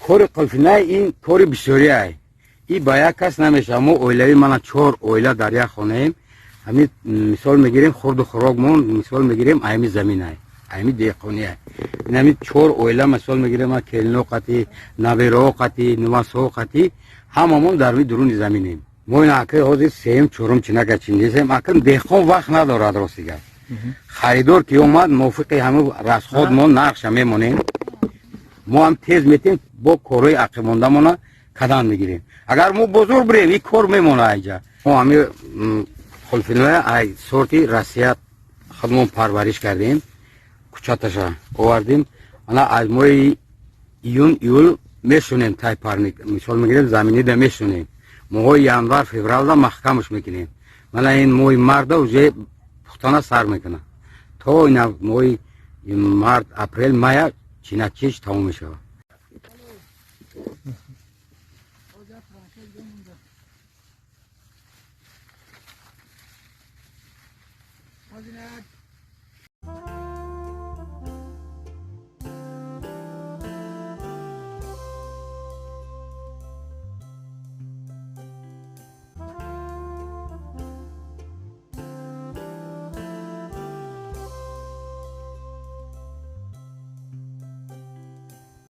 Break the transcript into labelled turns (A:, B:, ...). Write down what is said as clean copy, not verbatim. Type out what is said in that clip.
A: Кори қулфинай ин кори бисёриай, и ба як кас намешавад. Мо оилавӣ, мана чор оила дар як хонаем. Ҳамин мисол мегирем, хурду хӯрокмон, мисол мегирем, аями заминай, аями деҳқониай. Ин чор оила, мисол мегирем, келино қати, наберао қати, нувасҳо қати, ҳамамон дар дуруни заминем. Мо ин ака ҳозир сеюм, чорум чинака чиндесем. Акн деҳқон вақт надорад, рости гап. Харидор ки омад, мувофиқи ҳамин расход мо нархша мемонем. Мо ҳам тез метем, бо корҳои ақибмондамона кадан мегирем. Агар мо бозор бирем, ин кор мемона айҷа. Мо ҳамин хулфиноя ай сорти Россия худмон парвариш кардем, кучаташа овардем. Ана аз моҳи июн, июл мешунем, тай парник, мисол мегирем, заминида мешунем. Моҳои январ, февралда маҳкамаш мекунем. Мана ин моҳи марда уже пухтана сар мекунад, то ина моҳи март, апрел, мая чинакчиш тамом мешавад.